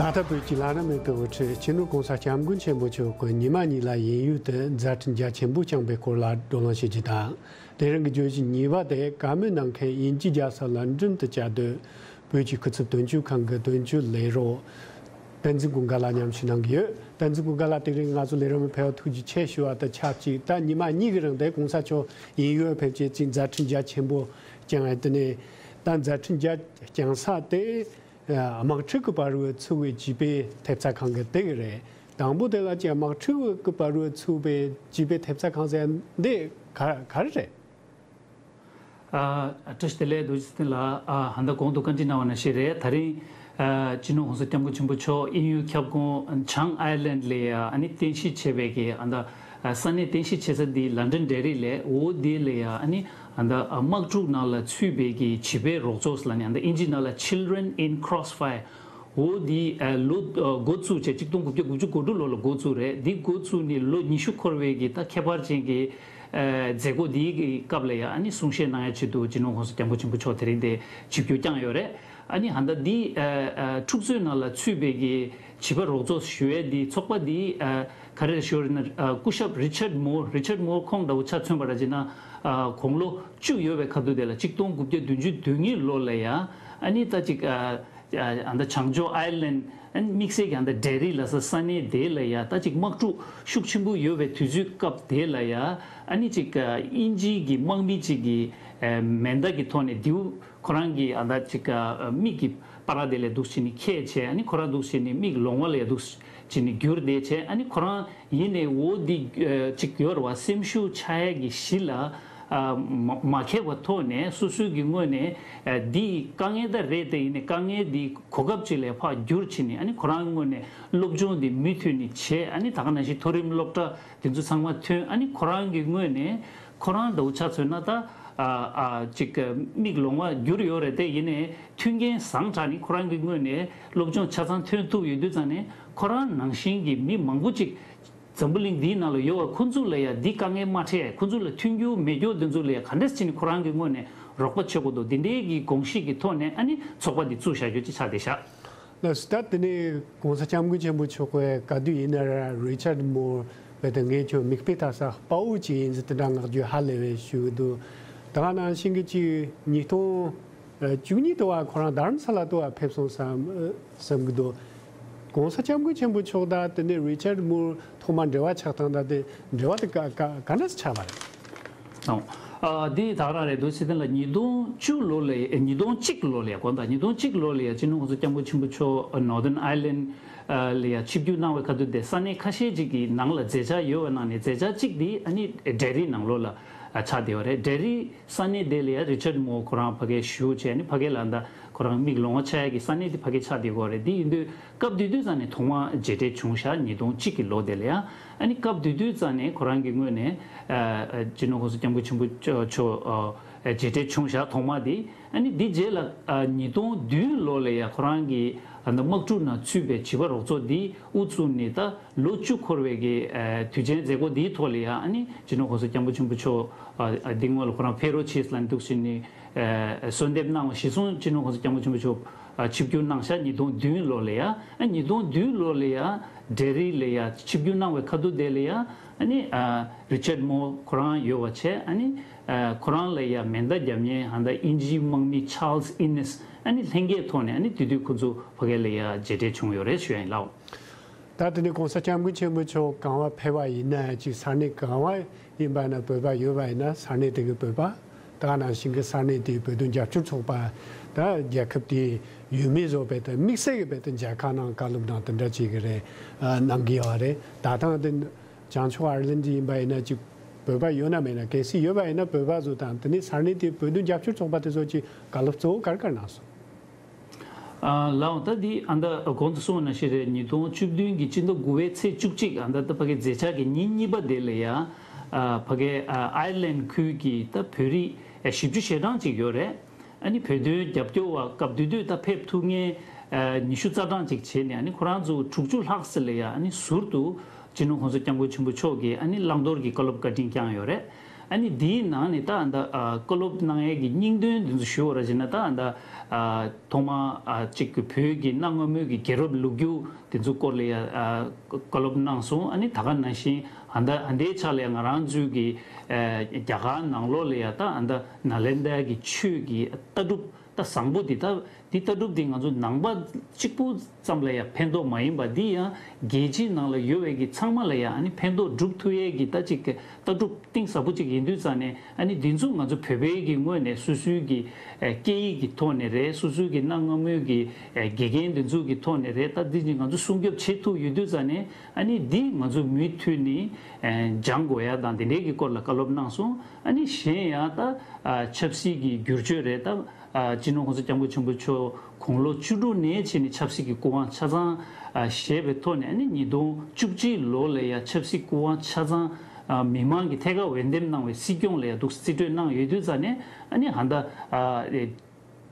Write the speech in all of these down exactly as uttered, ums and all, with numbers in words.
ད་ལྟ་བོད་ཀྱི་བླ་ན་མེད་པའི་དབུ་ཁྲིད་སྤྱི་ནོར་༸གོང་ས་༸སྐྱབས་མགོན་ཆེན་པོ་མཆོག་གིས་ཉི་མ་གཉིས་ལ་དབྱིན་ཡུལ་དུ་མཛད་འཕྲིན་རྒྱ་ཆེན་པོ་བསྐྱངས་པའི་སྐོར་ལ་བགྲོ་གླེང་བྱེད་རྒྱུ་དང་། དེ་རིང་གི་བརྗོད་གཞི་གཉིས་པ་དེ་བཀའ་མོལ་གནང་མཁན་དབྱིན་ཇིའི་རྒྱལ་ས་ལོན་ཌོན་དུ་བཅའ་སྡོད་བོད་ཀྱི་སྐུ་ཚབ་དོན་གཅོད་ཁང་གི་དོན་གཅོད་ལས་རོགས་བསྟན་འཛིན་ཀུན་དགའ་ལགས་མཉམ་ཞུགས་གནང་གི་ཡོད། བསྟན་འཛིན་ཀུན་དགའ་ལགས་དེ་རིང་ང་ཚོ་ལས་རིམ་ཕེབས་པར་ཐུགས་རྗེ་ཆེ་ཞུ་བ་དང་ཆབས་ཅིག་ད་ཉི་མ་གཉིས་ཀྱི་རིང་དེ་༸གོང་ས་མཆོག་དབྱིན་ཡུལ་ཕེབས་རྗེས་ཀྱི་མཛད་འཕྲིན་རྒྱ་ཆེན་པོ་བསྐྱངས་ཡོད། དེ་ནས་ད་མཛད་འཕྲིན་རྒྱ་བསྐྱངས་ས་དེ། དམག་འཁྲུག་གི་བར་དུ་ཚུགས་པའི་བྱིས་པའི་ཐེབས་རྩ་ཁང་གི་དེ་གི་རེད། དང་པོ་དེ་ལ་ཅིག་དམག་འཁྲུག་གི་བར་དུ་ཚུགས་པའི་བྱིས་པའི་ཐེབས་རྩ་ཁང་ཟེར་འདི་ག་ག་རེ་རེད། ཨ། བཀྲ་ཤིས་བདེ་ལེགས། རྡོ་རྗེ་ཚེ་བརྟན་ལགས། ཨ། ཧན་ད་གོང་དུ་བཀའ་འདྲི་གནང་བ་ནང་བཞིན་རེད། ད་རིང་ཨ། སྤྱི་ནོར་༸གོང་ས་༸སྐྱབས་མགོན་ཆེན་པོ་མཆོག་དབྱིན་ཡུལ་ཁྱབ་ཁོངས་བྱང་ཨའི་ལན་ལ་ཡ་ཨ་ནི་རྟེན་གཞི་བྱས་པའི་གི་ཨ་ད་ས་གནས་རྟེན་གཞི་བྱེད་ས་འདི་ལན་ཌོན་ཌེ་རི་ལས། འོ་འདི་ལ་ཡ་ཨ་ནི་ཨ་ད་དམག་འཁྲུག་ནང་ལ་ཚུད་པའི་གི་བྱིས་པའི་རོགས་ཚོགས་ལ་ནི་ཨ་ད་དབྱིན་ཇི་ནང་ལ་Children in Crossfire། འོ་འདི་ཨ་ལོ་ཨ་འགོ་བཙུགས་བྱས་གཅིག་སྟོང་དགུ་བརྒྱ་དགུ་བཅུ་གོ་དྲུག་ལོ་ལ་འགོ་བཙུགས་རེད། འདི་འགོ་བཙུགས་ནས་ལོ་ཉི་ཤུ་འཁོར་བའི་གི་ད་ཁྱད་པར་ཅན་གྱི་ཨ་མཛད་སྒོ་འདིའི་གི་སྐབས་ལ་ཡ་ཨ་ནི་གསུང་བཤད་གནང་ཡ་ཆེད་དུ་སྤྱི་ནོར་༸གོང་ས་༸སྐྱབས་མགོན་ཆེན་པོ་མཆོག་དེ་རིང་དེ་ཆིབས་བསྒྱུར་བསྐྱངས་ཡོད་རེད། ཨ་ནི་ཧན་ད་འདི་ཨ་ཨ་འཁྲུག་རྩོད་ནང་ལ་ཚུད་པའི་གི་བྱིས་པ་རོགས་ཚོགས་ཞུ་ཡས་འདི་ཚོགས་པ་འདི་ཨ་ག་རེ་ཞུ་རེད་ན། ཨ་སྐུ་ཞབས་Richard Moore། Richard Moore ཁོང་འདྲ་བོ་ཆ་མཚོན་པ་ར་ཅིག་ན་ཨ་དགུང་ལོ་བཅུ་ཡོད་པའི་ཁ་ཐུག་དེ་ལ་གཅིག་སྟོང་དགུ་བརྒྱ་བདུན་ཅུ་དོན་གཉིས་ལོ་ལ་ཡ་ཨ་ནི་ད་ཅིག་ཨ་ཨ་ད་བྱང་ཕྱོགས་ཨའི་ལན་ཨ་ནི་དམིགས་བསལ་གྱི་ཨ་ད་ཌེ་རི་ལ་ས་ས་གནས་དེ་ལ་ཡ་ད་ཅིག་དམག་འཁྲུག་ཤུགས་ཆེན་པོ་ཡོད་པའི་དུས་ཚོད་སྐབས་དེ་ལ་ཡ་ཨ་ནི་ཅིག་ཨ་དབྱིན་ཇིའི་གི་དམག་མི་ཅིག་གི་ཨ་མེ་མདའ་གི་ཐོག་ནས་མདེའུ་ཁོ་རང་གི་ཨ་ད་ཅིག་ཨ་མིག་གི་པར་དེ་ལ་འདུག་བྱས་ནས་ཁྱེར་བྱས། ཨ་ནི་ཁོ་རང་འདུག་བྱས་ནས་མིག་ལོང་བ་ལ་འདུག་བྱས་ནས་བསྒྱུར་བསྡད་བྱས། ཨ་ནི་ཁོ་རང་ཡིན་ནའི་འོ་འདི་ཨ་ཅིག་ཡོད་རེད་བ། སེམས་ཤུགས་ཆག་ཡ་གི་གཞི་ལ་ཨ་མ་མ་ཁེལ་བ་ཐོག་ནས་སོ་སོའི་གི་ངོས་ནས་ཨ་འདི་དཀའ་ངལ་ད་རེད་དེ། ཡིན་ནའི་དཀའ་ངལ་འདི་གོ་སྐབས་ཅིག་ལ་ཕར་བསྒྱུར་བྱས་ནས། ཨ་ནི་ཁོ་རང་གི་ངོས་ནས་སློབ་སྦྱོང་འདི་མུ་མཐུད་ནས་བྱས། ཨ་ནི་ད་ག་ནང་བཞིན་མཐོ་རིམ་སློབ་གྲྭ་དེ་ཚོ་ཚང་མ་ཐོན། ཨ་ནི་ཁོ་རང་གི་ངོས་ནས་ཁོ་རང་འདྲ་བོ་ཆ་མཚོན་ན་ད་ཨ་ཨ་ཅིག་མིག་ལོང་བ་བསྒྱུར་ཡོད་རེད་དེ། ཡིན་ནའི་མཐུན་རྐྱེན་བཟང་དྲགས་ནས་ཁོ་རང་གི་ངོས་ནས་སློབ་སྦྱོང་ཆ་ཚང་ཐོན་ཐུབ་ཡོད་དུས་ཙང་ནས། ཁོ་རང་ནང་བཞིན་གྱི་མི་མང་པོ་ཅིག་འཛམ་བུ་གླིང་འདིའི་ནང་ལ་ཡོད་པ་ཁོ་ཚོ་ལ་ཡ་འདི་དཀའ་ངལ་མ་འཕྲད། ཁོ་ཚོ་ལ་མཐུན་འགྱུར་མེད་རྒྱུ་དེ་ཚོ་ལ་ཡ་ག་འདྲས་བྱས་ནས་ཁོ་རང་གི་ངོས་ནས་རོགས་པ་བྱེད་དགོས་འདུག་འདི་འདྲའི་གི་དགོངས་གཞི་གི་ཐོག་ནས་ཨ་ནི་ཚོགས་པ་འདི་བཙུགས་བཞག་རྒྱུ་ཅིག་ཆགས་བསྡད་བཞག་ལགས་སོ། ད་དེ་ནས་༸གོང་ས་༸སྐྱབས་མགོན་ཆེན་པོ་མཆོག་གིས་ག་དུས་ཡིན་ན་ར་རི་ཆར་མོར་བས་ཏེ་ངས་ཁྱོད་མིག་དཔེ་ལྟ་ས་དཔའ་བོ་ཅིག་ཡིན་ཟེར་དེ་འདྲ་བསྔགས་བརྗོད་ཧ་ལས་པའི་ཞུ་གི་འདུག་ད་ག་ནང་བཞིན་གྱི་ཅིག་ཉིས་སྟོང་བཅུ་གཉིས་དུ་བ་ཁོ་རང་དྷ་རམ་ས་ལ་དུ་བ་ཕེབས་སོང་བསམ་བསམ་གི་འདུག ༸གོང་ས་༸སྐྱབས་མགོན་ཆེན་པོ་མཆོག་དང་དེ་ནས་རི་ཆར་མོར་ཐོག་མ་འབྲེལ་བ་ཆགས་སྟངས་དང་དེ་འབྲེལ་བ་དེ་ག་ག་ག་འདྲ་ཆགས་པ་རེད། ཨོ། ཨ་འདི་ད་ག་རང་རེད་འདུག་ཟེར་དེ་ལ་ཉིས་སྟོང་བཅུ་ལོ་ལ་ཡ། ཉིས་སྟོང་གཅིག་ལོ་ལ་ཡ། དགོངས་དག་ཉིས་སྟོང་གཅིག་ལོ་ལ་ཡ་སྤྱི་ནོར་༸གོང་ས་༸སྐྱབས་མགོན་ཆེན་པོ་མཆོག་Northern Ireland ལ་ཡ་ཆིབས་བསྒྱུར་གནང་བའི་ཁ་ཐུག་དེ་ས་གནས་ཁ་ཤས་ཅིག་གི་ནང་ལ་མཛད་འཆར་ཡོད་པའི་ནང་ནས་མཛད་འཆར་གཅིག་དེ་ཨ་ནི་ཌེ་རི་ནང་ལོགས་ལ་ཆགས་བསྡད་པ་རེད། ཌེ་རི་ས་གནས་དེ་ལ་ཡ་རི་ཆར་མོར་ཁོ་རང་ཕ་གིར་བཞུགས་བྱས། ཨ་ནི་ཕ་གི་ལ་ད་ཁོ་རང་མིག་ལོང་བ་ཆགས་ཡ་གི་ས་གནས་དེ་ཕ་གིར་ཆགས་བསྡད་ཡོད་རེད། དེ་ཡིན་དུས་སྐབས་དེ་དུས་ཙང་ནས་ཐོག་མ་མཇལ་འཕྲད་བྱུང་ཤག་ཉིས་སྟོང་གཅིག་གི་ལོ་དེ་ལ་ཡ། ཨ་ནི་སྐབས་དེ་དུས་ཙང་ནས་ཁོ་རང་གི་ངོས་ནས་ཨ་ཨ་སྤྱི་ནོར་༸གོང་ས་༸སྐྱབས་མགོན་ཆེན་པོ་མཆོག་མཆོག་ཨ་མཇལ་འཕྲད་བྱུང་ཤག་ཐོག་མ་དེ། ཨ་ནི་དེ་རྗེས་ལ་ཨ་ཉིས་སྟོང་བདུན་ལོ་ལ་ཡ་ཁོ་རང་གི་ཨ་ནི་དམག་འཁྲུག་ནང་ཚུད་པའི་བྱིས་པ་རོགས་ཚོགས་འདི་དབུ་བཙུགས་ནས་ད་ལོ་བཅུ་འཁོར་བའི་གི་ཨ་དུས་ཆེན་མཛད་སྒོ་འདིའི་ཐོག་ལ་ཡ། ཨ་ནི་སྤྱི་ནོར་༸གོང་ས་༸སྐྱབས་མགོན་ཆེན་པོ་མཆོག་ཨ་ཨ་འདི་སྔོན་ལ་ཁོ་རང་ཕེབས་རོགས་བྱས་ལབ་འདུག་ཟེར་ནས་ཨ་གསོལ་འདེབས་གནང་བ་གཞིར་བཟུང་སྤྱི་ནོར་༸གོང་ས་༸སྐྱབས་མགོན་ཆེན་པོ་མཆོག་ཨ་ཆིབས་བསྒྱུར་གནང་ཤག་ཉིས་སྟོང་བདུན་ལོ་ལ་ཡ། ཨ་ཉིས་སྟོང་བདུན་ལོ་ལ་ཡ་ཌེ་རི་ལ་ཡ་ཆིབས་བསྒྱུར་གནང་བའི་ཁ་ཐུག་དེ་ལ་ཡ། ཨ་ནི་ཨ་རི་ཆར་མོར་ཁོ་རང་ཡོད་པ་བྱས། ཨ་ནི་ཨ་ཁོ་རང་ལ་ཡ་མེ་མདའ་རྒྱབ་མཁན་ཨ་ད་དབྱིན་ཇིའི་དམག་མི་Charles Ennis། ཨ་ནི་ལྷན་རྒྱས་ཐོག་ནས་ཨ་ནི་དེ་དུས་ཁོ་ཚོ་ཕ་གི་ལ་ཡ་མཇལ་འཕྲད་བྱུང་ཡོད་རེད་ཞུ་ཡ་ཡིན་ལགས། ད་དེ་ནས་༸གོང་ས་༸སྐྱབས་མགོན་ཆེན་པོ་མཆོག་གང་བ་ཕེབས་པ་ཡིན་ན་ཅིག་ས་གནས་གང་བ་ཡིན་པ་ན་བོད་པ་ཡོད་པ་ཡིན་ན་ས་གནས་དེ་གི་བོད་པ། ད་ག་ནང་བཞིན་གྱི་ས་གནས་དེའི་བོད་དོན་རྒྱབ་སྐྱོར་ཚོགས་པ། ད་རྒྱལ་ཁབ་དེའི་ཡུལ་མི་བཟོ་བའི་ད་དམིགས་བསལ་གྱི་བོད་དོན་མཇལ་ཁ་ནང་བཀའ་སློབ་དང་དེ་འདྲ་བྱེད་ཀྱི་རེད། ཨ་གནང་གི་ཡོད་རེད། ད་ཐེངས་དེ་བྱང་ཕྱོགས་ཨར་ལན་ཌི་ཡིན་པ་ཡིན་ན་ཅིག་བོད་པ་ཡོད་ན་མེད་ན་གལ་སྲིད་ཡོད་པ་ཡིན་ན་བོད་པ་ཚོ་དང་དེ་ནས་ས་གནས་དེའི་བོད་དོན་རྒྱབ་སྐྱོར་ཚོགས་པ་དེ་ཚོ་ཅིག་བཀའ་སློབ་གཙོ་བོ་ག་རེ་ག་རེ་གནང་སོང་། ཨ་ལགས་འོང་། ད་འདི་ཨ་ད་གོང་དུ་གསུངས་པ་ནང་བཞིན་རེད། ཉིས་སྟོང་བཅུ་བདུན་གྱི་སྤྱི་ཟླ་དགུ་པའི་ཚེས་བཅུ་གཅིག་ཨ་ད་ད་ཕ་གི་མཛད་འཆར་གྱི་ཉིན་གཉིས་པ་དེ་ལ་ཡ། ཨ་ཕ་གི་ཨ་ཨའི་ལན་ཁུལ་གྱི་ད་བོད་རིགས་ཨ་བཞི་བཅུ་ཞེ་གྲངས་ཅིག་ཡོད་རེད། ཨ་ནི་བོད་དོན་རྒྱབ་སྐྱོར་བ་སྐབས་དེ་དུས་ད་ཕེབས་ཐུབ་མཁན་ཨ་ཉི་ཤུ་རྩ་གྲངས་ཅིག་བྱས་ནས། ཨ་ནི་ཁོ་རང་ཚོ་དྲུག་ཅུ་ལྷག་ཙམ་ལ་ཡ་ཨ་ནི་ཟུར་དུ་སྤྱི་ནོར་༸གོང་ས་༸སྐྱབས་མགོན་ཆེན་པོ་མཆོག་གིས་ཨ་ནི་བླང་དོར་གྱི་བཀའ་སློབ་བཀའ་དྲིན་བསྐྱངས་ཡོད་རེད། ཨ་ནི་འདིའི་ནང་ནས་ད་ཨ་ད་བཀའ་སློབ་གནང་ཡས་ཀྱི་སྙིང་དོན་འདི་ཚོ་ཞུ་བ་ར་བྱས་ན། ད་ཨ་ད་ཨ་ཐོག་མ་ཨ་གཅིག་གི་བོད་ཀྱི་གནའ་སྔ་མོའི་གི་རྒྱལ་རབས་ལོ་རྒྱུས་འདི་ཚོ་སྐོར་ལ་ཡ་ཨ་བཀའ་སློབ་གནང་སོང་། ཨ་ནི་ད་ག་ནང་བཞིན་ཨ་ད་ཨ་འདའི་ཆ་ལ་ཡ་ང་རང་ཚོའི་གི་ཨ་རྒྱ་གར་ནང་ལོགས་ལ་ཡ་ད་ཨ་ད་ནཱ་ལེནྡྲ་གི་ཆོས་ཀྱི་ལྟ་གྲུབ་ད་བཟང་པོ་འདི་ད་འདི་ལྟ་གྲུབ་འདི་ང་ཚོ་ནང་པ་གཅིག་པུ་ཙམ་ལ་ཡང་ཕན་ཐོགས་མ་ཡིན་པ། འདི་ཡང་རྒྱལ་སྤྱིའི་ནང་ལ་ཡོད་པའི་གི་ཚང་མ་ལ་ཡང་ཨ་ནི་ཕན་ཐོགས་སྒྲུབ་ཐུབ་ཡས་ཀྱི་ད་ཅིག་ལྟ་གྲུབ་གཏིང་ཟབ་པོ་ཅིག་ཡིན་དུས་ཙང་ནས། ཨ་ནི་འདི་ཚོ་ང་ཚོ་བོད་པའི་གི་ངོས་ནས་སོ་སོའི་གི་ཨ་སྐད་ཡིག་གི་ཐོག་ནས་རེད། སོ་སོའི་གི་གནའ་སྔ་མོའི་གི་ཨ་དགེ་རྒན་འདི་ཚོ་གི་ཐོག་ནས་རེད། ད་འདི་ནི་ང་ཚོ་སྲུང་སྐྱོབ་བྱེད་ཐུབ་ཡོད་དུས་ཙང་ནས། ཨ་ནི་འདི་ང་ཚོ་མུ་མཐུད་ནས་ཨ་སྦྱང་དགོས་ཡ་དང་དེ་འདྲའི་གི་སྐོར་ལ་བཀའ་སློབ་གནང་སོང་། ཨ་ནི་གཞན་ཡང་ད་ཨ་ཆབ་སྲིད་ཀྱི་བསྒྱུར་བཅོས་རེད། ད་ཨ་སྤྱི་ནོར་༸གོང་ས་༸སྐྱབས་མགོན་ཆེན་པོ་མཆོག་དགུང་ལོ་བཅུ་དྲུག་ནས་བྱས་ནས་ཆབ་སྲིད་ཀྱི་སྐུ་དབང་ཆ་ཚང་ཨ་བཞེས་པའི་ཐོག་ནས། ཨ་ནི་ཉིས་སྟོང་བཅུ་གཅིག་ལོ་ལ་ཡ་ཆབ་སྲིད་སྐུ་དབང་ཆ་ཚང་ཨ་མི་མང་གིས་ཐད་ཀར་འོས་འདེམས་གནང་བའི་སྲིད་སྐྱོང་ལ་ཡ་འདུག་རྩིས་སྤྲོད་གནང་ཡོད་དུས་ཙང་ནས། ཨ་ནི་ཧ་ད་ཨ་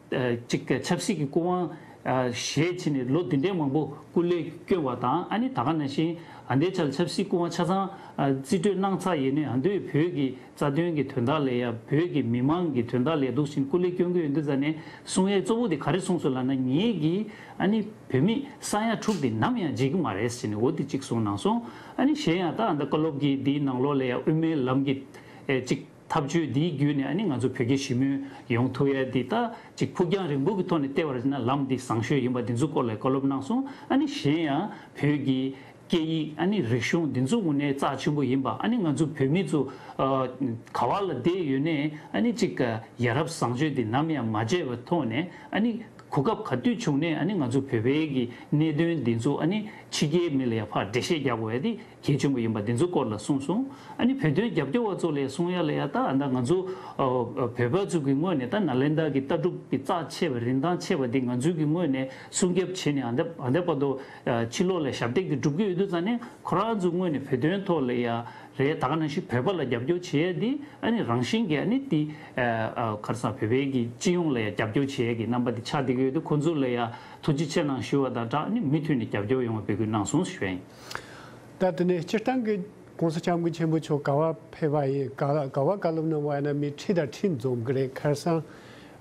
ཨ་ཅིག་ཆབ་སྲིད་ཀྱི་སྐུ་དབང་ཨ་བཞེས་བྱས་ནས་ལོ་འདི་འདྲའི་མང་པོ་སྐུ་ལས་བསྐྱོན་པ་དང་། ཨ་ནི་ད་ག་ནང་བཞིན་ཨ་འདའི་ཆ་ལ་ཆབ་སྲིད་སྐུ་དབང་ཆ་ཚང་ཨ་རྩིས་སྤྲོད་གནང་ཚར་ཡས་ནས། ཨ་འདོད་བོད་ཀྱི་རྩ་དོན་གྱི་དོན་དག་ལ་ཡ་བོད་ཀྱི་མི་མང་གི་དོན་དག་ལ་ཡ་འདུག་བཞིན་སྐུ་ལས་སྐྱོན་གྱི་ཡོད་དུས་ཙང་ནས། གསུང་ཡས་གཙོ་བོ་དེ་ག་རེ་གསུངས་སོང་ལབ་ན། ངེད་ཀྱིས་ཨ་ནི་བོད་མི་ས་ཡ་དྲུག་དེ་ནམ་ཡང་བརྗེད་ཀྱི་མ་རེད་ཟེར་ནས་འོ་དེ་གཅིག་གསུངས་གནང་སོང་། ཨ་ནི་གཞན་ཡང་ད་ཨ་ད་བཀའ་སློབ་ཀྱི་འདིའི་ནང་ལོགས་ལ་ཡ་དབུ་མའི་ལམ་གྱི་ཨེ་གཅིག་ཐབས་བྱུས་འདིའི་བརྒྱུད་ནས། ཨ་ནི་ང་ཚོ་བོད་རྒྱ་ཞི་མོལ་ཡོང་ཐུབ་ཡ་འདི་ད་ཅིག་ཕུགས་རྒྱང་རིང་པོ་གི་ཐོག་ནས་བལྟས་པ་རེད་ན་ལམ་འདི་བཟང་ཤོས་ཡིན་པ་འདི་ཚོ་སྐོར་ལ་བཀའ་སློབ་གནང་སོང་། ཨ་ནི་གཞན་ཡང་བོད་ཀྱི་སྐད་ཡིག་ཨ་ནི་རིག་གཞུང་འདི་ཚོ་དངོས་གནས་རྩ་ཆེན་པོ་ཡིན་པ། ཨ་ནི་ང་ཚོ་བོད་མི་ཚོ་ཨ་ག་བ་ལ་བསྡད་ཡོད་ནའི་ཨ་ནི་ཅིག་ཡ་རབས་བཟང་སྤྱོད་འདི་ནམ་ཡང་མ་བརྗེད་པའི་ཐོག་ནས། ཨ་ནི་གོ་སྐབས་ག་དུས་བྱུང་ནའི་ཨ་ནི་ང་ཚོ་བོད་པའི་གི་གནད་དོན་འདི་ཚོ་ཨ་ནི་ཕྱི་རྒྱལ་མི་ལ་ཡ་ཕར་འགྲེལ་བཤད་རྒྱག་དགོས་ཡ་དེ་གལ་ཆེན་པོ་ཡིན་པ་འདི་ཚོ་སྐོར་ལ་གསུངས་སོང་། ཨ་ནི་བོད་དོན་རྒྱབ་སྐྱོར་བ་ཚོ་ལ་གསུང་ཡ་ལ་ཡ། ད་ཨ་ད་ང་ཚོ་ཨ་བོད་པ་ཚོ་གི་ངོས་ནས་ད་ནཱ་ལེནྡྲ་གི་ལྟ་གྲུབ་ཀྱི་རྩ་ཆེ་བ་རིན་ཐང་ཆེ་བ་འདི་ང་ཚོའི་གི་ངོས་ནས་སྲུང་སྐྱོབ་བྱས་ནས། ཨ་ད་ཨ་ད་བར་དུ་ཨ་ཕྱི་ལོགས་ལ་ཞབས་འདེགས་འདི་སྒྲུབ་ཀྱི་ཡོད་དུས་ཙང་ནས། ཁོ་རང་ཚོའི་ངོས་ནས་བོད་དོན་ཐོག་ལ་ཡ་རེད། ད་ག་ནང་བཞིན་བོད་པ་ལ་རྒྱབ་སྐྱོར་བྱེད་ཡ་འདི་ཨ་ནི་རང་བཞིན་གྱིས་ཨ་ནི་འདི་ཨ་ཨ་ག་རེ་ཟེར། བོད་པའི་གི་སྤྱི་ཡོངས་ལ་ཡ་རྒྱབ་སྐྱོར་བྱེད་ཡ་གི་རྣམ་པ་འདི་ཆགས་བསྡད་ཀྱི་ཡོད་དུས། ཁོང་ཚོ་ལ་ཡ་ཐུགས་རྗེ་ཆེ་གནང་ཞུ་བ་དང་སྦྲགས། ཨ་ནི་མུ་མཐུད་ནས་རྒྱབ་སྐྱོར་ཡོང་བ་འབོད་སྐུལ་གནང་སོང་ཞུ་ཡ་ཡིན། ད་དེ་ནས་སྤྱིར་བཏང་གི་༸གོང་ས་༸སྐྱབས་མགོན་ཆེན་པོ་མཆོག་ག་བ་ཕེབས་པ་ཡིན། ག་ག་བ་བཀའ་སློབ་གནང་བ་ཡིན་ན་མི་ཁྲི་དང་ཁྲི་འཛོམས་ཀྱི་རེད། ཁ་སང་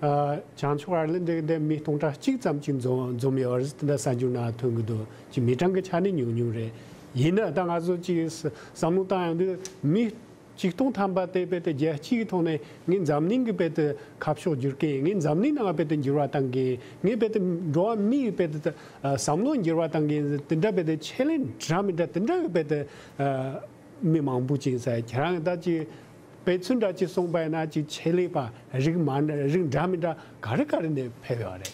ཨ་བྱང་ཕྱོགས་ཨའི་ལན་འདི་འདི་མི་སྟོང་ཕྲག་གཅིག་ཙམ་ཅིག་འཛོམས་འཛོམས་ཡོད་རེད། དེ་འདྲ་གསར་འགྱུར་ནང་ཐོན་གྱི་འདུག་ཅིག་མི་གྲངས་ཀྱི་ཆ་ནས་ཉུང་ཉུང་རེད། ཡིན་ན་ད་ང་ཚོ་ཅིག་བསམ་བློ་བཏང་ཡོང་དུས། མི་ཆིག་སྟོང་ཐམ་པ་དེ་རྦད་དེ་རྒྱལ་སྤྱིའི་ཐོག་ནས་ངས་འཛམ་གླིང་གི་རྦད་དེ་ཁ་ཕྱོགས་བསྒྱུར་མཁན། ངས་འཛམ་གླིང་ནང་རྦད་དེ་འགྱུར་བ་བཏང་མཁན། ངས་རྦད་དེ་འགྲོ་བ་མིའི་རྦད་དེ་ཨ་བསམ་བློ་འགྱུར་བ་བཏང་མཁན། དེ་འདྲ་རྦད་དེ་ཆེད་ལས་འདྲ་མི་འདྲ་དེ་འདྲ་གི་རྦད་དེ་ཨ་མི་མང་པོ་ཅིག་ཟེར། ཁྱེད་རང་ད་ཅིག་དཔེ་མཚོན་འདྲ་ཅིག་གསུངས་པ་ཡིན་ན། ཅིག་ཆེད་ལས་པ་རིགས་མ་འདྲ་རིགས་འདྲ་མི་འདྲ་ག་རེ་ག་རེ་ནས་ཕེབས་ཡོད་རེད།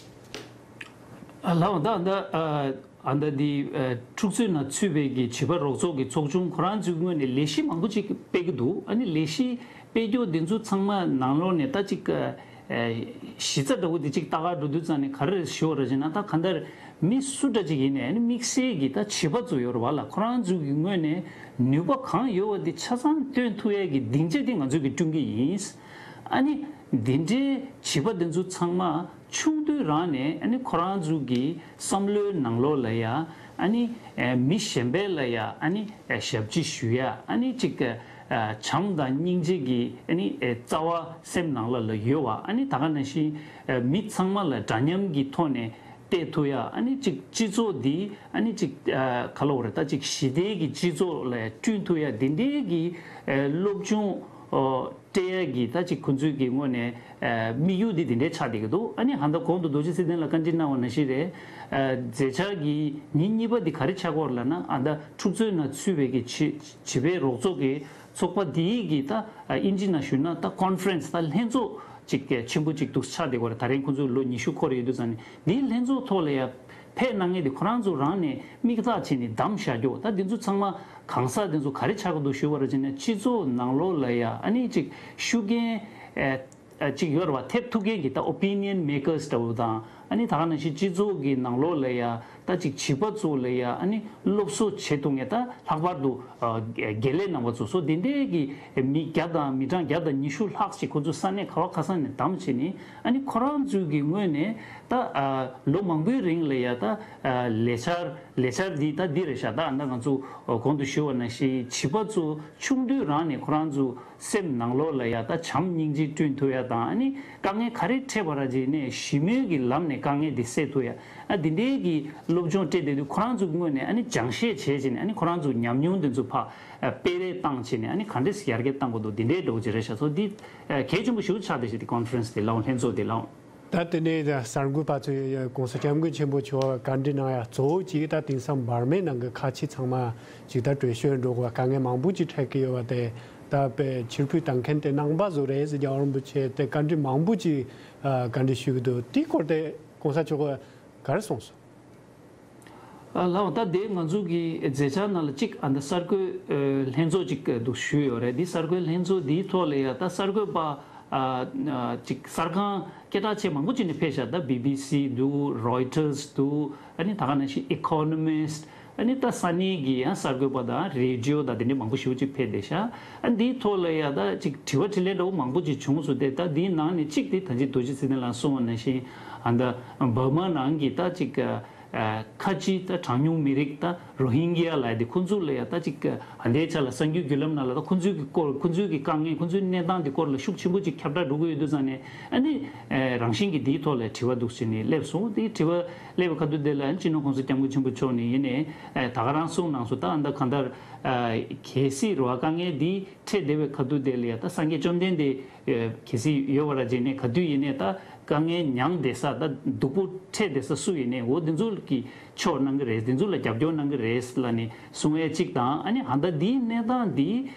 ཨ་ལགས། ད་ད་ཨ་ཨ་ད་འདི་ཨ་འཁྲུག་རྩོད་ནང་ཚུད་པའི་གི་བྱིས་པ་རོགས་ཚོགས་ཀྱི་ཚོགས་ཆུང་ཁོ་རང་ཚོའི་ངོས་ནས་ལས་གཞི་མང་པོ་ཅིག་སྤེལ་གྱི་འདུག་ཨ་ནི་ལས་གཞི་སྤེལ་རྒྱུ་འདི་ཚོ་ཚང་མ་ནང་ལོགས་ནས་ད་ཅིག་ཨ་གཞི་རྩ་འདྲ་བོ་འདི་ཅིག་ལྟ་ག་འགྲོ་དུས་ཙང་ནས་ག་རེ་ཞུ་བ་རེད་ཅེ་ན། ད་གང་ལྟར་མི་སུ་འདྲ་ཅིག་ཡིན་ནའི་ཨ་ནི་དམིགས་བསལ་གྱི་ད་བྱིས་པ་ཚོ་ཡོད་རེད་པ་ལགས། ཁོ་རང་ཚོའི་གི་ངོས་ནས་ནུས་པ་གང་ཡོད་པ་འདི་ཆ་ཚང་བཏོན་ཐུབ་ཡས་ཀྱི་སྡིངས་ཆ་འདི་ང་ཚོས་ཀྱི་བསྐྲུན་གྱི་ཡིན། ཨ་ནི་འདི་འདྲའི་བྱིས་པ་འདི་ཚོ་ཚང་མ་ཆུང་དུས་རང་ནས་ཨ་ནི་ཁོ་རང་ཚོ་གི་བསམ་བློའི་ནང་ལོགས་ལ་ཡ་ཨ་ནི་ཨེ་མི་གཞན་པའི་ལ་ཡ་ཨ་ནི་ཨེ་ཞབས་ཕྱི་ཞུ་ཡ། ཨ་ནི་ཅིག་ཨ་བྱམས་དང་སྙིང་རྗེ་གི་ཨ་ནི་ཨེ་རྩ་བ་སེམས་ནང་ལ་ལ་ཡོད་པ། ཨ་ནི་ད་ག་ནང་བཞིན་ཨེ་མི་ཚང་མ་ལ་འདྲ་མཉམ་གྱི་ཐོག་ནས་བལྟས་ཐུབ་ཡ། ཨ་ནི་ཅིག་སྤྱི་ཚོགས་འདི་ཨ་ནི་ཅིག་ཨ་ག་ལབ་དགོས་རེད། ད་ཅིག་ཞི་བདེ་གི་སྤྱི་ཚོགས་ལ་བསྐྲུན་ཐུབ་ཡ། འདི་འདྲའི་གི་ཨེ་སློབ་སྦྱོང་ཨོ་སྤྲད་ཡ་གི་ད་ཅིག་ཁོང་ཚོའི་གི་ངོས་ནས་ཨ་དམིགས་ཡུལ་འདི་འདི་འདྲའི་ཆགས་བསྡད་ཀྱི་འདུག་ཨ་ནི་ཧ་ད་གོང་དུ་རྡོ་རྗེ་ཚེ་བརྟན་ལགས་བཀའ་འདྲི་གནང་བ་ནང་བཞིན་རེད། ཨ་མཛད་འཆར་གྱི་ཉིན་གཉིས་པ་འདི་ག་རེ་ཆགས་ཀྱི་ཡོད་རེད་ལབ་ན། ཨ་ད་འཁྲུག་རྩོད་ནང་ཚུད་པའི་གི་བྱི་བྱིས་པའི་རོགས་ཚོགས་ཀྱི་ཚོགས་པ་འདིའི་གི་ད་ཨ་ཨིན་ཇི་ནང་ཞུས་ན་ད་ཀོན་ཧྥ་རན་སི་ད་ལྷན་ཚོགས་ཅིག་གི་ཆེན་པོ་ཅིག་འདུག་ཆགས་བསྡད་ཀྱི་ཡོད་རེད། ད་རིང་ཁོང་ཚོའི་ལོ་ཉི་ཤུ་འཁོར་ཡོད་དུས་ཙང་ནས་འདིའི་ལྷན་ཚོགས་ཐོག་ལ་ཡ་ཕེབས་གནང་མཁན་དེ་ཁོ་རང་ཚོ་རང་ནས་དམིགས་བསལ་བྱས་ནས་བདམས་བཞག་རྒྱུ། ད་འདི་ཚོ་ཚང་མ་གང་ཟག་འདི་ཚོ་ག་རེ་ཆགས་ཀྱི་འདུག་ཞུ་བ་རེད་ཅེ་ན། སྤྱི་ཚོགས་ནང་ལོགས་ལ་ཡ་ཨ་ནི་ཅིག་ཤུགས་རྐྱེན་ཨེ་ཨེ་ཅིག་ཡོད་རེད་པ། ཐེབས་ཐུབ་མཁན་གྱི་ད་ཨོ་པི་ནི་ཡན་མེ་ཀར་སི་འདྲ་བོ་དང་། ཨ་ནི་ད་ག་ནང་བཞིན་སྤྱི་ཚོགས་ཀྱི་ནང་ལོགས་ལ་ཡ་ ད་ཅིག་བྱིས་པ་ཚོ་ལ་ཡ་ཨ་ནི་སློབ་གསོ་བྱེད་ཐུབ་མཁན། ད་ལྷག་པར་དུ་ཨ་དགེ་ལས་རྣམ་པ་ཚོ་སོ་དེ་འདྲའི་གི་མི་བརྒྱ་དང་མི་གྲངས་བརྒྱ་དང་ཉི་ཤུ་ལྷག་ཅིག་ཁོ་ཚོ་ས་གནས་ག་བ་ག་ས་ནས་བདམས་བྱས་ནས། ཨ་ནི་ཁོ་རང་ཚོའི་གི་ངོས་ནས་ད་ཨ་ལོ་མང་པོའི་རིང་ལ་ཡ་ད་ཨ་ལས་འཆར་ལས་འཆར་འདི་ད་འདི་རེད་ཤག་ད་ཨ་ད་ང་ཚོ་གོང་དུ་ཞུས་པ་ནང་བཞིན་བྱིས་པ་ཚོ་ཆུང་དུས་རང་ནས་ཁོ་རང་ཚོ་སེམས་ནང་ལོགས་ལ་ཡ་ད་བྱམས་སྙིང་རྗེ་བསྐྲུན་ཐུབ་ཡ་དང་། ཨ་ནི་དཀའ་ངལ་ག་རེ་འཕྲད་པ་ར་ཅིག་ནས་ཞི་མོལ་གྱི་ལམ་ནས་དཀའ་ངལ་འདི་སེལ་ཐུབ་ཡ། ཨ་འདི་འདྲའི་གི་སློབ་སྦྱོང་སྤྲད་བསྡད་དུས་ཁོ་རང་ཚོ་གི་ངོས་ནས་ཨ་ནི་སྦྱང་བཤད་བྱས་བྱས་ནས། ཨ་ནི་ཁོ་རང་ཚོ་ཉམས་མྱོང་འདི་ཚོ་ཕར་ཨ་སྤེལ་རེས་བཏང་བྱས་ནས། ཨ་ནི་ག་འདྲས་ཡར་རྒྱས་བཏང་དགོས་འདུག་འདི་འདྲའི་འགྲོ་གི་རེད་ཤག་སོ་འདི་ཨ་གལ་ཆེན་པོ་ཞེ་པོ་ཆགས་བསྡད་ཤག་འདི་ཀོན་ཧྥ་རན་སི་འདི་ལའོ། ལྷན་ཚོགས་འདི་ལའོ། ད་དེ་ནས་གསར་འགོད་པ་ཚོས་༸གོང་ས་༸སྐྱབས་མགོན་ཆེན་པོ་མཆོག་བཀའ་འདྲི་གནང་ཡ་གཙོ་བོ་གཅིག་ད་དེང་སང་འབར་མའི་ནང་གི་ཁ་ཆེ་ཚང་མ་ཅིག་ད་བྲོས་བྱོལ་འགྲོ་དགོས། དཀའ་ངལ་མང་པོ་ཅིག་འཕྲད་ཀྱི་ཡོད་པ་དེ། ད་དཔེ་ཕྱིར་འབུད་བཏང་མཁན་དེ་ནང་པ་ཚོ་རེད་ཟེར། རྒྱལ་བ་རིན་པོ་ཆེ་དེ་བཀའ་འདྲི་མང་པོ་ཅིག་ཨ་བཀའ་འདྲི་ཞུ་གི་འདུག་དེའི་སྐོར་དེ་༸གོང་ས་མཆོག་གིས་ག་རེ་གསུངས་སོང་། ཨ་ལགས། ད་དེ་ང་ཚོ་གི་མཛད་འཆར་ནང་ལ་གཅིག་ཨ་ད་གསར་འགོད་ཨ་ལྷན་ཚོགས་གཅིག་འདུག་ཞུས་ཡོད་རེད། འདི་གསར་འགོད་ལྷན་ཚོགས་འདིའི་ཐོག་ལ་ཡ་ད་གསར་འགོད་པ་ཨ་ཨ་གཅིག་གསར་ཁང་སྐད་གྲགས་ཆེ་མང་པོ་ཅིག་ནས་ཕེབས་ཤག་ད་བི་བི་སི་འདུག་རོའི་ཊར་སི་འདུག་ཨ་ནི་ད་ག་ནང་བཞིན་ཨི་ཀོ་ནོ་མི་སི་ཊི། ཨ་ནི་ད་ས་གནས་ཀྱི་ཡང་གསར་འགོད་པ་དང་རེ་ཌི་ཡོ་དང་དེ་འདྲའི་མང་པོ་ཞེ་པོ་ཅིག་ཕེབས་བསྡད་ཤག་ཨ་འདིའི་ཐོག་ལ་ཡ་ད་ཅིག་དྲི་བ་དྲིས་ལན་འདྲ་བོ་མང་པོ་ཅིག་བྱུང་སོང་སྟེ། ད་འདིའི་ནང་ནས་གཅིག་དེ་ད་ཅི་རྡོ་རྗེ་ཚེ་བརྟན་ལགས་གསུངས་པ་ནང་བཞིན་ཨ་ད་འབར་མ་ནང་གི་ད་ཅིག་ཨ་ཁ་ཆེ་ད་གྲངས་ཉུང་མི་རིགས་ད་རོ་ཧིན་གྱི་ཡ་ལབ་ཡ་དེ་ཁོང་ཚོ་ལ་ཡ་ད་ཅིག་ཨ་འདིའི་ཆ་ལ་གསར་འགྱུར་བརྒྱུད་ལམ་ནང་ལ་ད་ཁོང་ཚོའི་གི་སྐོར། ཁོང་ཚོའི་གི་དཀའ་ངལ། ཁོང་ཚོའི་གནས་སྟངས་དེ་སྐོར་ལ་ཤུགས་ཆེན་པོ་ཅིག་ཁྱབ་བསྒྲགས་འགྲོ་གི་ཡོད་དུས་ཙང་ནས། ཨ་ནི་ཨ་རང་བཞིན་གྱིས་འདིའི་ཐོག་ལ་དྲི་བ་འདུག་ཟེར་ནས་སླེབས་སོང་། དེའི་དྲི་བ་སླེབས་པའི་ཁ་ཐུག་དེ་ལ་སྤྱི་ནོར་༸གོང་ས་༸སྐྱབས་མགོན་ཆེན་པོ་མཆོག་ནས་ཡིན་ནའི་ཨ་ད་ག་རང་གསུངས་གནང་སོང་། ད་ཨ་ད་གང་ལྟར་ཨ་གལ་སྲིད་རེད་བ་དཀའ་ངལ་འདི་འཕྲད་བསྡད་པའི་ཁ་ཐུག་དེ་ལ་ཡ་ད་སངས་རྒྱས་བཅོམ་ལྡན་འདས་ཨ་གལ་སྲིད་ཡོད་པ་ར་བྱས་ནས་ག་དུས་ཡིན་ནའི་ད་དཀའ་ངལ་མྱངས་བསྡད་ས་ད་སྡུག་པོ་འཕྲད་བསྡད་ས་སུ་ཡིན་ནའི་འོ་དེ་ཚོ་གི་ཕྱོགས་གནང་གི་རེད། དེ་ཚོ་ལ་རྒྱབ་སྐྱོར་གནང་གི་རེད་ལབ་ནས་གསུང་ཡས་གཅིག་དང་། ཨ་ནི་ཨ་ད་འདིའི་གནས་སྟངས་འདི་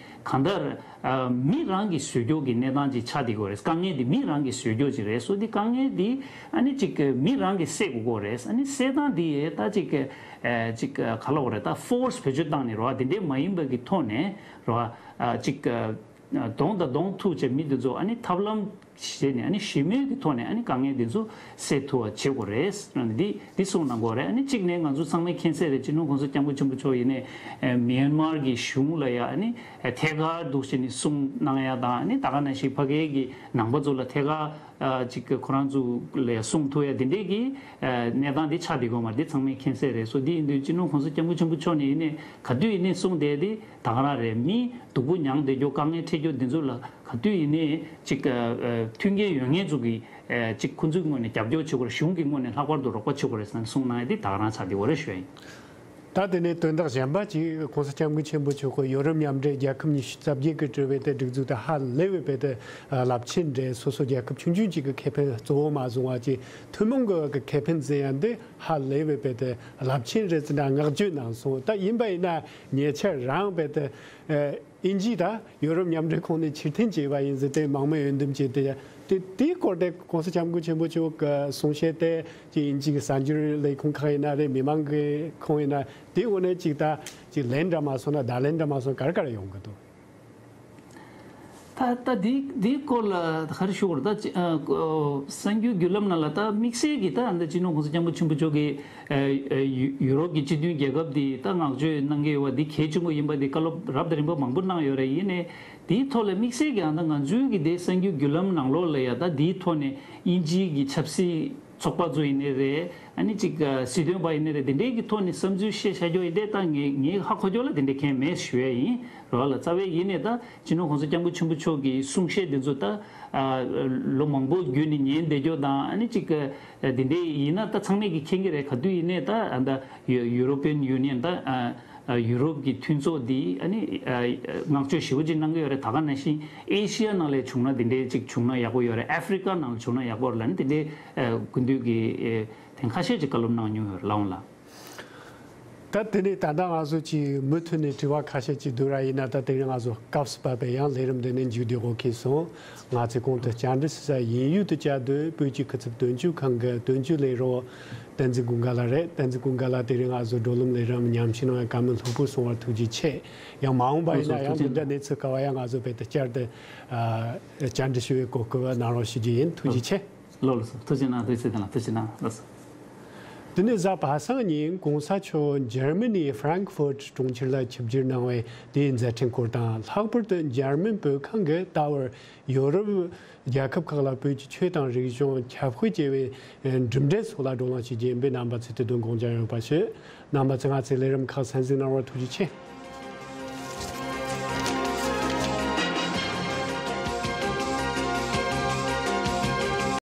གང་ལྟར་ཨ་མི་རང་གིས་བཟོས་རྒྱུ་གི་གནས་སྟངས་ཅིག་ཆགས་བསྡད་ཀྱི་ཡོད་རེད། དཀའ་ངལ་འདི་མི་རང་གིས་བཟོས་རྒྱུ་ཅིག་རེད། སོ་འདི་དཀའ་ངལ་འདི་ཨ་ནི་ཅིག་མི་རང་གིས་སེལ་དགོས་ཀྱི་ཡོད་རེད། ཨ་ནི་སེལ་སྟངས་འདི་ད་ཅིག་ཨ་ཅིག་ག་ལབ་དགོས་རེད། ད་ཕོར་སི་བེད་སྤྱོད་བཏང་ནས་རེད་བ་དེ་འདྲའི་མ་ཡིན་པ་གི་ཐོག་ནས་རེད་བ་ཨ་ཅིག་གདོང་དང་གདོང་ཐུག་བྱས་མི་འདི་ཚོ་ཨ་ནི་ཐབས་ལམ་བྱས་ནས་ཨ་ནི་ཞི་མོལ་གྱི་ཐོག་ནས་ཨ་ནི་དཀའ་ངལ་འདི་ཚོ་སེལ་ཐུབ་པ་བྱེད་དགོས་རེད། འདི་འདི་གསུངས་གནང་དགོས་རེད། ཨ་ནི་གཅིག་ནས་ང་ཚོ་ཚང་མས་མཁྱེན་གསལ་རེད། སྤྱི་ནོར་༸གོང་ས་༸སྐྱབས་མགོན་ཆེན་པོ་མཆོག་ཡིན་ནའི་ཨ་མིའན་མར་གྱི་གཞུང་ལ་ཡ་ཨ་ནི་ཨ་ཐད་ཀར་འདུག་བྱས་ནས་གསུང་གནང་ཡ་དང་། ཨ་ནི་ད་ག་ནང་བཞིན་ཕ་གིའི་གི་ནང་པ་ཚོ་ལ་ཐད་ཀར་ཨ་ཅིག་ཁོ་རང་ཚོ་ལ་ཡ་གསུང་ཐུབ་ཡ་དེ་འདྲའི་གི་ཨ་གནས་སྟངས་འདི་ཆགས་བསྡད་ཀྱི་ཡོད་མ་རེད། འདི་ཚང་མས་མཁྱེན་གསལ་རེད། སོ་འདི་ཡིན་དུས་སྤྱི་ནོར་༸གོང་ས་༸སྐྱབས་མགོན་ཆེན་པོ་མཆོག་ནས་ཡིན་ནའི་ག་དུས་ཡིན་ནའི་གསུངས་བསྡད་དེ། ད་ག་རང་རེད། མི་སྡུག་པོ་མྱངས་བསྡད་རྒྱུ་དཀའ་ངལ་འཕྲད་རྒྱུ་འདི་ཚོ་ལ་ག་དུས་ཡིན་ནའི་ཅིག་ཨ་ཨ་མཐུན་རྐྱེན་ཡོད་མཁན་ཚོ་གིས་ཨ་ཅིག་ཁོང་ཚོའི་ངོས་ནས་རྒྱབ་སྐྱོར་བྱེད་དགོས་རེད། གཞུང་གི་ངོས་ནས་ལྷག་པར་དུ་རོགས་པ་བྱེད་དགོས་རེད་ཟེར་ནས་གསུངས་གནང་ཡ་འདི་ད་ག་རང་ཆགས་བསྡད་ཡོད་རེད་ཞུ་ཡ་ཡིན། ད་དེ་ནས་དོན་དག་གཞན་པ་ཅིག་༸གོང་ས་༸སྐྱབས་མགོན་ཆེན་པོ་མཆོག་གིས་ཡོ་རོབ་མཉམ་འབྲེལ་རྒྱལ་ཁབ་ཉི་ཤུ་རྩ་བརྒྱད་ཀྱིས་གྲོས་པའི་དེ་སྒྲིག་འཛུགས་དེ་ཧ་ལས་པའི་དཔེ་དེ་རླབས་ཆེན་རེད། སོ་སོ་རྒྱལ་ཁབ་ཆུང་ཆུང་གཅིག་གི་ཁེ་ཕན་གཙོ་བོ་མ་བཟུང་བ་ཅིག་ཐུན་མོང་གི་ཁེ་ཕན་ཟེར་ཡ་འདི་ཧ་ལས་པའི་དཔེ་དེ་རླབས་ཆེན་རེད་ཟེར་ནས་བསྔགས་བརྗོད་གནང་སོང་། ད་ཡིན་པ་ཡིན་ན་ཉེ་ཆར་རང་དཔེ་དེ་ཨ་དབྱིན་ཇི་དང་ཡོ་རོབ་མཉམ་འབྲེལ་ཁོངས་ནས་ཕྱིར་འཐེན་བྱས་པ་ཡིན་ཟེར་ཏེ་མང་མོས་འོས་འདེམས་བྱས་ཏེ། དེ་དེའི་སྐོར་དེ་༸གོང་ས་༸སྐྱབས་མགོན་ཆེན་པོ་མཆོག་གི་གསུང་བཤད་དེ་ཅིག་དབྱིན་ཇི་གི་གསར་འགྱུར་ལས་ཁུངས་ཁག་ཡིན་ན་རེད། མི་མང་གི་ཁོངས་ཡིན་ན་དེའི་འོག་ནས་ཅིག་ད་ཅིག་ལན་འདྲ་མ་སོང་ན་བརྡ་ལན་འདྲ་མ་སོང་ན་ག་རེ་ག་རེ་ཡོང་གི་འདུག་ད་ད་འདི་འདིའི་སྐོར་ལ་ག་རེ་ཞུ་དགོས་རེད། ད་ཅི་ཨ་ཨོ་གསར་འགྱུར་བརྒྱུད་ལམ་ནང་ལ་ད་དམིགས་བསལ་གྱི་ད་ཨ་ད་སྤྱི་ནོར་༸གོང་ས་༸སྐྱབས་མགོན་ཆེན་པོ་མཆོག་གིས་ཨ་ཨ་ཡུ་ཡུ་རོབ་ཀྱི་སྤྱི་མཐུན་རྒྱལ་ཁབ་འདི་ད་བསྔགས་བརྗོད་གནང་གི་ཡོད་པ་འདི་གལ་ཆེན་པོ་ཡིན་པ་འདི་བཀའ་སློབ་རབ་དང་རིམ་པ་མང་པོ་གནང་ཡོད་རེད། ཡིན་ནའི་དེའི་ཐོག་ལ་དམིགས་བསལ་གྱི་ཨ་ད་ང་ཚོའི་གི་དེ་གསར་འགྱུར་བརྒྱུད་ལམ་ནང་ལོགས་ལ་ཡ་ད་དེའི་ཐོག་ནས་དབྱིན་ཇིའི་གི་ཆབ་སྲིད་ཚོགས་པ་ཚོ་ཡིན་ནའི་རེད། ཨ་ནི་ཅིག་ཨ་སྲིད་དོན་པ་ཡིན་ནའི་རེད། དེ་འདྲའི་གི་ཐོག་ནས་བསམ་ཚུལ་བཤད་བཞག་རྒྱུ་ཡིན་ཏེ། ད་ངས་ངས་ཧ་གོ་རྒྱུ་ལ་དེ་འདྲ་གང་མེད་ཞུ་ཡ་ཡིན་རོགས་ལ། རྩ་བའི་ཡིན་ནའི་ད་སྤྱི་ནོར་༸གོང་ས་༸སྐྱབས་མགོན་ཆེན་པོ་མཆོག་གི་གསུང་བཤད་འདི་ཚོ་ད་ཨ་ལོ་མང་པོ་བརྒྱུད་ནས་ཉན་བསྡད་རྒྱུ་དང་། ཨ་ནི་ཅིག་ཨ་དེ་འདྲའི་ཡིན་ན་ད་ཚང་མས་གི་མཁྱེན་གི་རེད། ག་དུས་ཡིན་ནའི་ད་ཨ་ད་ཡུ་ཡུ་རོ་པི་ཡན་ཡུ་ནི་ཡན་ད་ཨ་ཨ་ཡུ་རོབ་ཀྱི་མཐུན་ཚོགས་འདི་ཨ་ནི་ཨ་བསྔགས་བརྗོད་ཞེ་པོ་ཅིག་གནང་གི་ཡོད་རེད། ད་ག་ནང་བཞིན་ཨེ་ཤི་ཡ་ནང་ལ་བྱུང་ན་དེ་འདྲའི་ཅིག་བྱུང་ན་ཡག་པོ་ཡོད་རེད། ཨ་ཧྥི་རི་ཀ་ནང་ལ་བྱུང་ན་ཡག་པོ་རེད་ལབ་ནི་དེ་འདྲའི་ཨ་སྐུ་མདུན་གྱིས་ཨ་ཐེངས་ཁ་ཤས་ཅིག་བཀའ་སློབ་གནང་མྱོང་ཡོད་རེད་ལགས་འོང་ལགས། ད་དེ་ནས་ད་ལྟ་ང་ཚོ་ཅིག་མུ་མཐུད་ནས་དྲི་བ་ཁ་ཤས་ཅིག་བསྡུ་ར་ཡིན་ན། ད་དེ་རིང་ང་ཚོ་སྐབས་སུ་བབས་པའི་ཡང་ལས་རིམ་འདི་ནས་མཇུག་བསྡུ་དགོས་ཁེལ་སོང་། ང་ཚོས་གོང་དུ་བཅར་འདྲི་ཞུ་ས་ཡིན་ཡུལ་དུ་བཅའ་སྡོད་བོད་ཀྱི་སྐུ་ཚབ་དོན་གཅོད་ཁང་གི་དོན་གཅོད་ལས་རོགས་བསྟན་འཛིན་ཀུན་དགའ་ལགས་རེད། བསྟན་འཛིན་ཀུན་དགའ་ལགས་དེ་རིང་ང་ཚོ་བགྲོ་གླེང་ལས་རིམ་ཉམས་ཞིབ་གནང་བའི་བཀའ་མོལ་ལྷུག་པོ་གསུང་བར་ཐུགས་རྗེ་ཆེ། ཡང་མ་འོངས་པ་ཡིན་ན་ཡང་འདི་འདྲ་གནས་ཚུལ་ག་བ་ཡང་ང་ཚོ་བོད་དུ་བསྐྱར་དུ་ཨ་བཅར་འདྲི་ཞུ་བའི་གོ་སྐབས་གནང་རོགས་ཞུ་རྒྱུ་ཡིན། ཐུགས་རྗེ་ཆེ། ལགས་སོ། ཐུགས་རྗེ་གནང་། ཐུགས་རྗེ་གནང་། ཐུགས་རྗེ་གནང་། ལགས་སོ། དེ་ནས་གཟའ་པ་སངས་ཉིན་གོང་ས་མཆོག་འཇར་མ་ནིའི་ཧྥ་རན་ཁི་ཧྥུར་གྲོང་ཁྱེར་ལ་ཆིབས་བསྒྱུར་གནང་བའི་དེའི་མཛད་འཕྲིན་སྐོར་དང་། ལྷག་པར་དུ་འཇར་མན་བོད་ཁང་གིས་ད་བར་ཡོ་རོབ་རྒྱལ་ཁབ་ཁག་ལ་བོད་ཀྱི་ཆོས་དང་རིག་གཞུང་ཁྱབ་སྤེལ་བྱེད་པའི་གྲུབ་འབྲས་སོགས་ལ་བགྲོ་གླེང་བྱེད་རྒྱུ་ཡིན་པས། རྣམ་པ་ཚོས་དེ་དོན་དགོངས་འཇགས་ཡོད་པ་ཞུ། རྣམ་པ་ཚོས་ང་ཚོའི་ལས་རིམ་ཁག་གསན་གཟིགས་གནང་བར་ཐུགས་རྗེ་ཆེ།